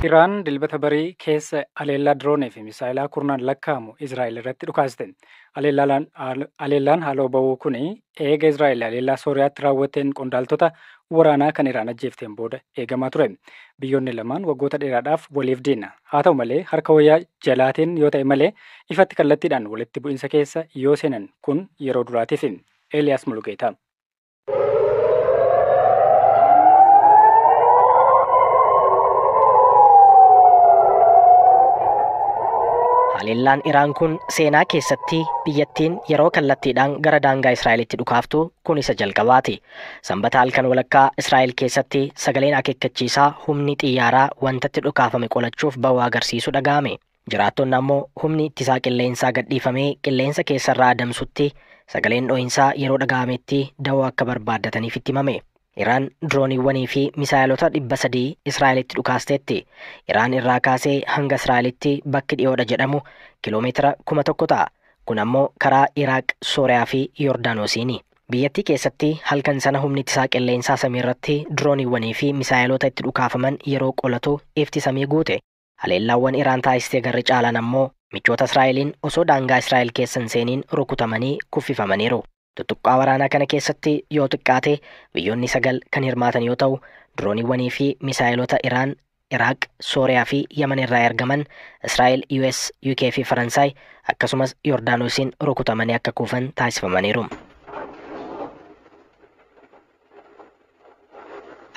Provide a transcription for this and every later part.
Iraan dilbata barii keessa haleellaa diroonii fi misaayilaa kurnaan lakkaa'amu Israa'el irratti dhukaaste. Haleellaan haaloo ba'uu kun eega Israa'el haleellaa Sooriyaatti raawwateen qondaaltota waraanaa kan Iraan ajjeefteen booda eegamaa ture. Biyyoonni lamaan waggoota dheeraadhaaf waliif diina. Haa ta'u malee, harka wayyaa jalaatiin yoo ta'e malee ifatti kallattiidhaan walitti bu'insa keessa yoo seenan kun yeroo duraatiif. Eeliyaas Mulugeetaa. Haleellaan Iraan kun seenaa keessatti biyyattiin yeroo kallattiidhaan gara daangaa Israa'elitti dhukaaftu kun isa jalqabaati. Sanbata halkan walakkaa Israa'el keessatti sagaleen akeekkachiisaa humni xiyyaaraa wantatti dhukaafame qolachuuf ba'uu agarsiisu dhaga'ame. Jiraattonni ammoo humni ittisaa qilleensaa gadhiifamee qilleensa keessarraa adamsutti sagaleen dho'insaa yeroo dhaga'ametti dawoo akka barbaaddataniif itti himame. Iraan dirooniiwwanii fi misaayilota 300 Israa'elitti dhukaasteetti. Iraan irraa kaasee hanga Israa'elitti bakki dhiyoodha jedhamu kiiloomeetira 1000 ta'a. Kun ammoo karaa Iraaq, Sooriyaa fi Yordaanosiini. Biyyattii keessatti halkan sana humni ittisaa qilleensaa samii irratti dirooniiwwanii fi misaayilota itti dhukaafaman yeroo qolatu ifti samii guute. Haleellaawwan Iraan taasistee garri caalaan ammoo michoota Israa'eliin osoo daangaa Israa'el keessa hin seeniin rukutamanii kuffifamaniiru. Tuttuqqaa waraanaa kana keessatti yoo xiqqaate biyyoonni 9 kan hirmaatan yoo ta'u, dirooniiwwanii fi misaayilota Iraan, Iraaq, Sooriyaa fi Yaman irraa ergaman Israa'el, US, UK fi Faransaay akkasumas Yordaanosiin rukutamanii akka kufan taasifamaniiru.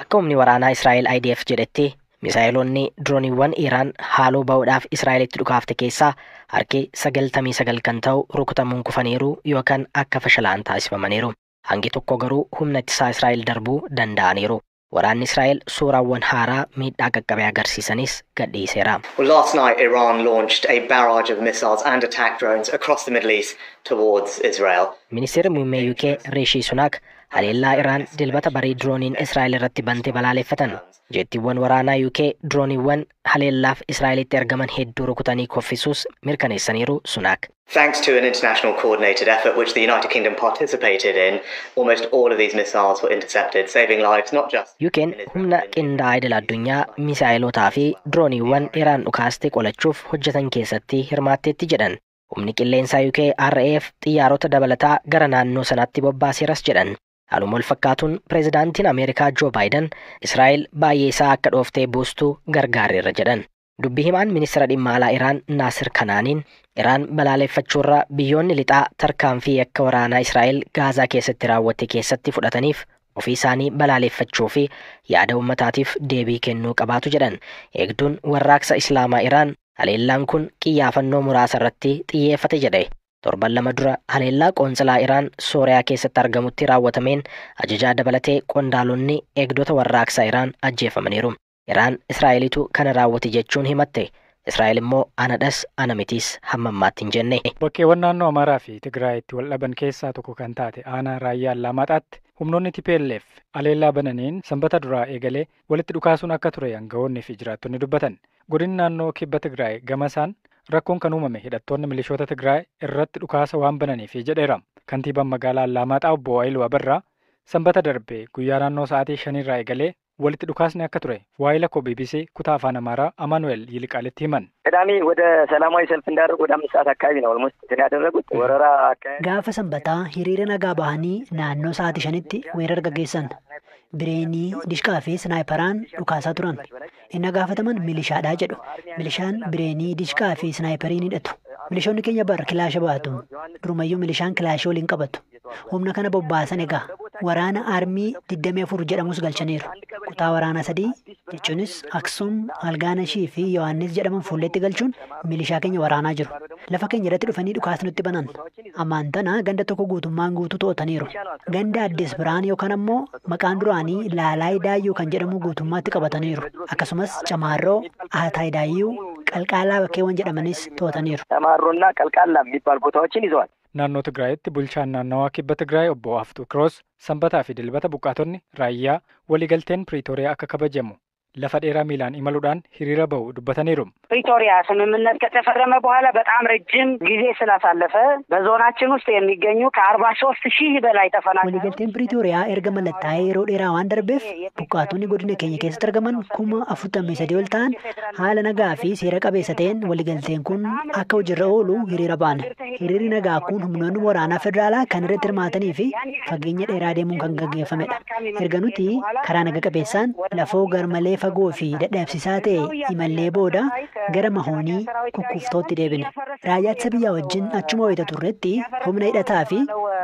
Akka humni waraanaa Israa'el IDF jedhetti, misaayilonni dirooniiwwan Iraan haaloo ba'uudhaaf Israa'elitti dhukaafte keessaa harki 99 kan ta'u rukutamuun kufaniiru yookaan akka fashalaan taasifamaniiru. Hangi tokko garuu humna ittisaa Israa'el darbuu danda'aniiru. Waraanni Israa'el suuraawwan haaraa miidhaa qaqqabee agarsiisanis gadhiiseera. Well, last night Iran launched a barrage of missiles and attack drones across the Middle East towards Israel. Ministeerri muummee UK Rishi Sunak haleellaa Iraan dilbata barii dirooniin Israa'el irratti bante balaaleffatan. Jettiiwwan waraanaa UK dirooniiwwan haleellaaf Israa'elitti ergaman hedduu rukutanii kuffisuus mirkaneessaniiru Sunak. Thanks to an international coordinated effort which the United Kingdom participated in, almost all of these missiles were intercepted, saving lives not just UK'n humna qindaa'aa idil addunyaa misaayilotaa fi dirooniiwwan Iraan dhukaaste qolachuuf hojjetan keessatti hirmaatteetti jedhan. Humni qilleensaa UK RAF xiyyaarota dabalataa gara naannoo sanaatti bobbaaseeras jedhan. Haaluma wal fakkaatuun pireezidaantiin Ameerikaa Joo Baayiden Israa'el baay'ee isaa akka dhooftee buustu gargaareera jedhan. Dubbi himaan ministeera dhimma alaa Iraan Naasir Kanaaniin Iraan balaaleffachuurra biyyoonni lixaa tarkaanfii akka waraanaa Israa'el Gaazaa keessatti raawwatte keessatti fudhataniif ofii isaanii balaaleffachuu fi yaada uummataatiif deebii kennuu qabaatu jedhan. Eegduun warraaqsa Islaamaa Iraan haleellaan kun qiyyaafannoo muraasa irratti xiyyeeffate jedhe. Torban 2 dura haleellaa qoonsilaa Iraan Sooriyaa keessatti argamutti raawwatameen ajajaa dabalatee qondaalonni eegdota warraaqsaa Iraan ajjeefamaniiru. Iraan Israa'elitu kana raawwate jechuun himatte. Israa'el immoo anadhas ana mitiis hamma ammaatti hin jenne. Bakkeewwan naannoo Amaaraa fi Tigraayitti wal dhaban keessaa tokko kan taate aanaa Raayyaa Allaamaxaatti humnoonni TPLF haleellaa bananiin sanbata duraa eegalee walitti dhukaasuun akka ture aangawoonni fi jiraattonni dubbatan. Godinni naannoo kibba Tigraay gama isaan rakkoon kan uumame hidhattoonni milishoota Tigraay irratti dhukaasa waan bananiif jedheera. Kantiibaan magaalaa Allaamaxaa obbo Waayiluu Abarraa sanbata darbe guyyaa naannoo sa'aatii 5 eegalee walitti dhukaasni akka ture waayila koo BBC kutaa afaan Amaaraa Amaanu'el Yiliqaalitti himan. ቅዳሜ ወደ ሰላማዊ ሰልፍ እንዳደረጉ ወደ 5 ሰዓት አካባቢ ነው ኦልሞስት እንትን ያደረጉት ወረራ አካሄድ። Gaafa sanbataa hiriira nagaa bahanii naannoo sa'aatii 5tti weerara gaggeessan. Bireenii, dishqaa fi snaayiparaan dhukaasaa turan. Inni gaafataman milishaadhaa jedhu. Milishaan bireenii, dishqaa fi snaayipariin hidhatu. Milishoonni keenya bara kilaasha baatu. Durumayyuu milishaan kilaashii waliin qabatu. Humna kana bobbaasan egaa waraana aarmii 24 jedhamus galchaniiru. Kutaa waraanaa 3 jechuunis Aksum, Algaanashii fi Yohaannis jedhaman fuulletti galchuun milishaa keenya waraanaa jiru. Lafa keenya irratti dhufanii dhukaasa nutti banan. Ammaan tana ganda tokko guutummaan guutuu to'ataniiru. Ganda Addis Birhaan yookaan ammoo maqaan duraanii Laalaay Daayyuu kan jedhamu guutummaatti qabataniiru. Akkasumas Camaarroo, Aataay Daayyuu, Qalqaalaa bakkeewwan jedhamanis to'ataniiru. ተማሮና ቀልቃላ የሚባል ቦታዎችን ይዘዋል። Naannoo Tigraayitti bulchaan naannawaa kibba Tigraay obbo Aftuu Kiroos sanbataa fi dilbata buqqaatonni raayyaa waliigalteen Piriitooriyaa akka kabajamu lafa dheeraa miilaan imaluudhaan hiriira ba'u dubbataniiru. ፕሪቶሪያ ስምምነት ከተፈረመ በኋላ በጣም ረጅም ጊዜ ስላሳለፈ በዞናችን ውስጥ የሚገኙ ከ43,000 በላይ ተፈናቃዮች Waliigalteen Piriitooriyaa erga mallattaa'ee yeroo dheeraa waan darbeef buqqaatonni godina keenya keessatti argaman 43,000 ol ta'an haala nagaa fi seera qabeessa ta'een waliigalteen kun akka hojiirra oolu hiriira baane. Hiriirri nagaa kun humnoonni waraanaa federaalaa kan irratti hirmaatanii fi fageenya dheeraa deemuun kan gaggeeffamedha. Erga nuti karaa naga qabeessaan lafoo garmalee fagoo fi dadhabsiisaa ta'e imallee booda gara Mahoonii kukkuftootti deebine. Raayyaa ittisa biyyaa wajjin achuma wayita turretti humna hidhataa fi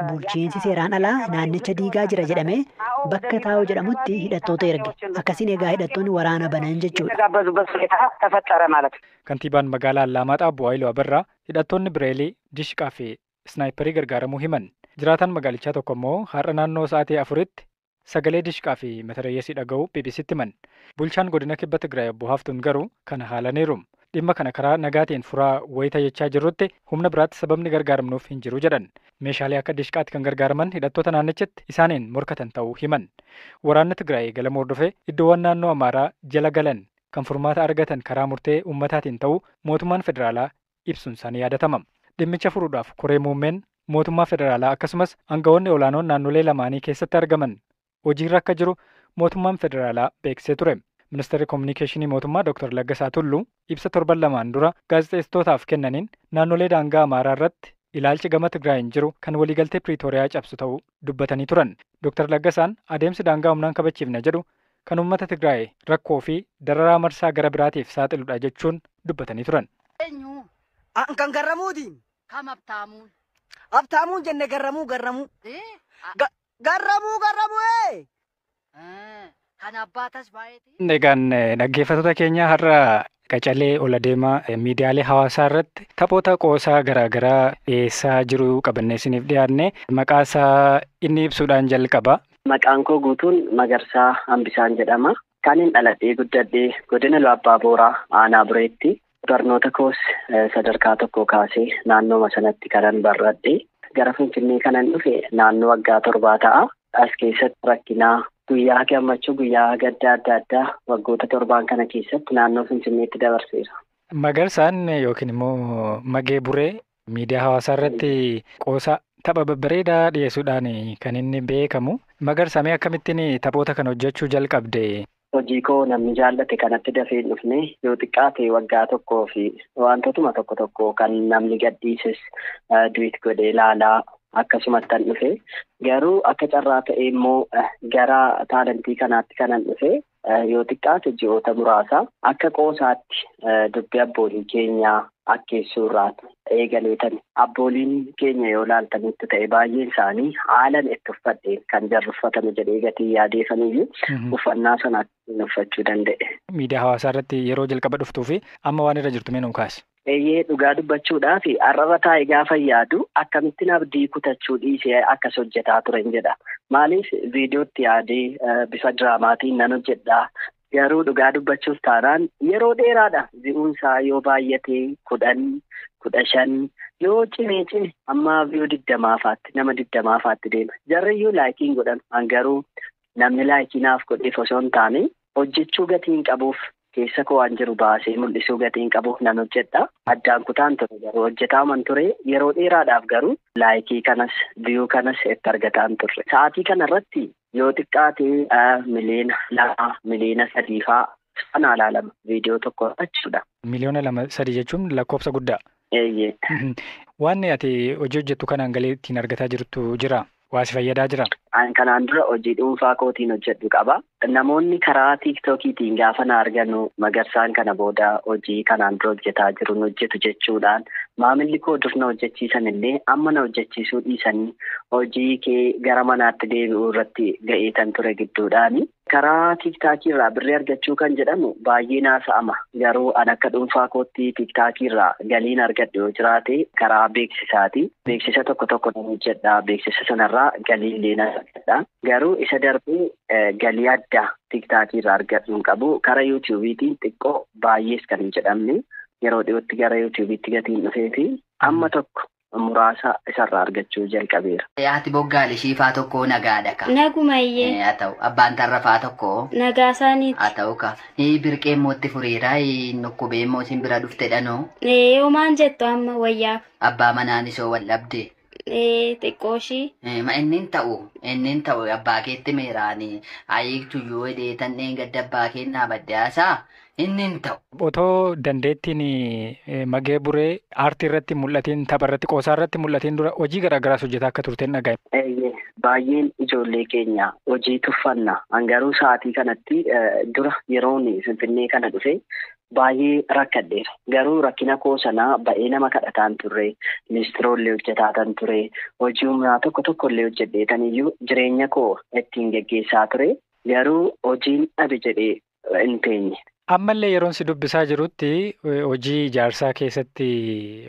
bulchiinsi seeraan alaa naannicha diigaa jira jedhamee bakka taa'u jedhamutti hidhattoota erge. Akkasiin egaa hidhattoonni waraana banan jechuudha. የተጋበዙበት ሁኔታ ተፈጠረ ማለት ነው። Kantiibaan magaalaa Allamaaxaa Obbo Haayiluu Abarraa hidhattoonni Bireelii, Dishqaa fi Isnaayiparii gargaaramuu himan. Jiraataan magaalichaa tokko immoo har'a naannoo sa'aatii 4tti sagalee dishqaa fi matareeyyasii dhaga'uu BBCtti himan. Bulchaan godina kibba Tigraay Obbo Haftuun garuu kana haalaniiru. Dhimma kana karaa nagaatiin furaa wayita jechaa jirrutti humna biraatti sababni gargaaramnuuf hin jiru jedhan. Meeshaalee akka dishqaatti kan gargaaraman hidhattoota naannichatti isaaniin morkatan ta'uu himan. Waraanni Tigraay galma hordofee iddoowwan naannoo Amaaraa jala galan kan furmaata argatan karaa murtee uummataatiin ta'uu mootummaan federaalaa ibsuun isaanii yaadatama. Dhimmicha furuudhaaf koree muummeen mootummaa federaalaa akkasumas aangawoonni olaanoon naannolee lamaanii keessatti argaman hojiirra akka jiru mootummaan federaalaa beeksisee ture. Ministeerri Kominikeeshinii mootummaa Dr. Laggasaa Tulluu ibsa torban lamaan dura gaazexeessitootaaf kennaniin naannolee daangaa Amaaraa irratti ilaalchi gama Tigraayin jiru kan waliigaltee Piriitooriyaa cabsu ta'uu dubbatanii turan. Dr. Laggasaan adeemsi daangaa humnaan kabachiifna jedhu kan uummata Tigraay rakkoo fi dararaa marsaa gara biraatiif saaxiludha jechuun dubbatanii turan. Kan garramuutiin. Kam Habtaamuun? Habtaamuun jenne garramuu garramuu. Garramuu garramuu ee! Kan abbaa Tasfaayeeti. Egaan dhaggeeffattoota keenya har'a qacalee ol adeemaa miidiyaalee hawaasaa irratti taphoota qoosaa garaagaraa dhiyeessaa jiru qabannee isiniif dhiyaanne maqaa isaa inni ibsuudhaan jalqaba. Maqaan koo guutuun Magarsaa Hambisaan jedhama. Kanin dhaladhee guddadhee godina Iluu Abbaa Booraa aanaa Bureetti. Barnoota koos sadarkaa tokko kaasee naannooma sanatti kanan baradhe. Gara Finfinnee kanan dhufe naannoo waggaa 7 ta'a. As keessatti rakkinaa guyyaa gammachuu guyyaa gaddaa adda addaa waggoota 7 kana keessatti naannoo Finfinneetti dabarseera. Magarsaan yookiin immoo Magee Buree miidiyaa hawaasaa irratti qoosaa tapha babbareedaa dhiyeessuudhaan kan inni beekamu. Magarsaa mee akkamittiin taphoota kana hojjechuu jalqabde? Hojii koo namni jaallate kanatti dafee hin dhufne yoo xiqqaate waggaa tokkoo fi wantootuma tokko tokko kan namni gadhiises duwit godhee ilaalaa akkasumatti kan dhufe. Garuu akka carraa ta'e immoo gara taalentii kanaatti kanan dhufe yoo xiqqaate ji'oota muraasa akka qoosaatti dubbii abboolii keenyaa akkeessuurraa eegaleetan. Abbooliin keenya yoo laaltanitti ta'e baay'een isaanii haalan itti uffadhe kan jarri uffatame jedhee gatii yaadeefaniyyuu uffannaa sana uffachuu danda'e. Miidiyaa hawaasaa irratti yeroo jalqaba dhuftuu fi amma waan irra jirtu mee nuun kaasi. Eeyyee dhugaa dubbachuudhaaf har'arra taa'ee gaafa yaadu akkamittiin abdii kutachuu dhiisee akkas hojjetaa turen jedha. Maaliif viidiyootti yaadee bifa diraamaatiin nan hojjedha. Garuu dhugaa dubbachuuf taanaan yeroo dheeraadha. Vi'uun isaa yoo baay'ate 10, 15 yoo cimee cime amma vi'uu 20 nama 20 deema. Jarriyyuu laayikiin godhan. An garuu namni laayikii naaf godheef osoo hin taane hojjechuu gatii hin qabuuf keessa koo waan jiru baasee mul'isuu gatii hin qabuuf nan hojjedha. Addaan kutaan ture garuu hojjetaaman ture yeroo dheeraadhaaf garuu laayikii kanas viyuu kanas itti argataan turre. Sa'aatii kanarratti yoo xiqqaate 2 miliyoona 3 miliyoona fa'aa ilaalama viidiyoo tokko jechuudha. 2 miliyoona 3 jechuun lakkoofsa guddaa. Eeyyee. Waan ati hojii hojjettu kanaan galii ittiin argataa jirtu jira? Waa si fayyadaa jira? An kanaan dura hojii dhuunfaa kootiin hojjedhu qaba. Namoonni karaa tiiktookiitiin gaafa na arganu Magarsaan kana booda hojii kanaan dura hojjetaa jiru hojjetu jechuudhaan maamilli koo dur na hojjechiisan illee amma na hojjechiisuu dhiisanii hojii kee gara manaatti deebi'uu irratti ga'eetan ture gidduudhaani. Karaa tiiktaakii irraa birrii argachuu kan jedhamu baay'ee naasa'ama. Garuu an akka dhuunfaa kootti tiiktaakii irraa galiin argadhu yoo jiraate karaa beeksisaati. Beeksisa tokko tokko nan hojjedha. Beeksisa sanarraa galii illee nan argadha. Garuu isa darbee galii addaa tiiktaakii irraa argadhu hin qabu. Karaa yuutuubiitiin xiqqoo baay'ees kan hin jedhamne yeroo dhiyootti gara yuutuubiitti gatiin dhufee fi amma tokko muraasa isarraa argachuu jalqabeera. Haati boggaal ishii faa tokko nagaadha ka. Nagumayyee. Haa ta'u abbaan tarra faa tokko. Nagaa isaaniiti. Haa ta'u ka. Birqee immoo itti furiiraa nukkubee immoo isin bira dhufte dhanoo. Yoomaan jettu amma wayyaaf. Abbaa manaan isoo wal dhabde. Xiqqoo ishii. Ma inni hin ta'u abbaa keetti meeraani ayiiktu yoo dheetan dheengadda abbaa kennaa baddaasaa inni hin ta'u. Otoo dandeettiin Magee Buree aartii irratti mul'atiin tapha irratti qoosaa irratti mul'atiin dura hojii garaagaraas hojjetaa akka turteen dhaga'e. Baay'een ijoollee keenya hojii tuffanna. Garuu sa'aatii kanatti dura yeroon Finfinnee kana dhufe baay'ee rakkadheera. Garuu rakkina koo sanaa ba'ee nama kadhataan turre, ministiroollee hojjetaatan ture, hojii humnaa tokko tokkollee hojjedheetaniyyuu jireenya koo ittiin geggeessaa ture. Garuu hojiin dhabe jedhee hin teenye. Ammallee yeroon si dubbisaa jirutti hojii ijaarsaa keessatti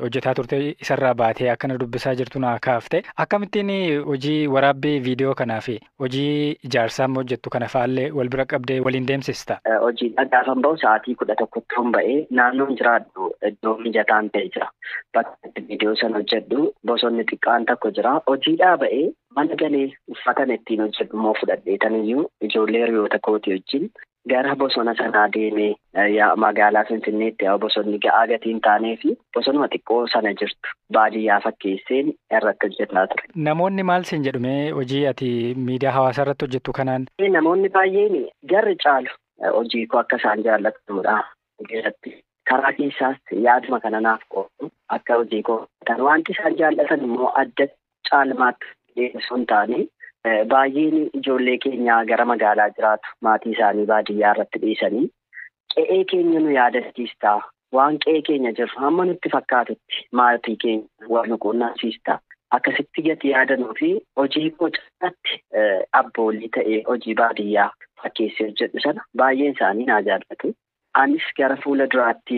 hojjetaa turte isarraa baatee akkana dubbisaa jirtu naa kaafte. Akkamittiin hojii waraabbii viidiyoo kanaa fi hojii ijaarsaa amma hojjettu kana fa'aallee wal bira qabdee waliin deemsista? Hojii gaafan bahu sa'aatii 11tti hin ba'ee naannoon jiraadhu iddoo mijataan ta'e jira. Bakka itti viidiyoo sana hojjedhu bosonni xiqqaan tokko jira. Hojiidhaa ba'ee mana galee uffatan ittiin hojjedhu immoo fudhadheetaniyyuu ijoollee hiriyoota kootii wajjin gara bosona sanaa deemee magaalaa Finfinneetti bosonni ga'aa gatii hin taanee fi bosonuma xiqqoo sana jirtu baadiyyaa fakkeesseen irratti hojjetaa ture. Namoonni maal siin jedhumee hojii ati miidiyaa hawaasaa irratti hojjettu kanaan? Namoonni baay'een garri caalu hojii koo akka isaan jaallatanudha. Karaa keessaas yaaduma kana naaf qoodu akka hojii koo wanti isaan jaallatan immoo adda caalmaatti osoo hin taane baay'een ijoollee keenyaa gara magaalaa jiraatu maatii isaanii baadiyyaa irratti dhiisanii qe'ee keenya nu yaadachiistaa waan qe'ee keenya jirru hamma nutti fakkaatutti maatii keenya wal nu quunnamsiistaa akkasitti gati yaadanuu fi hojii koo caalaatti abboolii ta'ee hojii baadiyyaa fakkeessee hojjedhu sana baay'een isaanii naa jaallatu. Anis gara fuula duraatti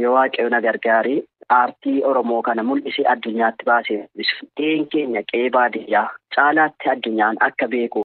yoo waaqayyo na gargaaree aartii Oromoo kana mul'isee addunyaatti baasee mul'isu. Qe'een keenya qe'ee baadiyyaa caalaatti addunyaan akka beeku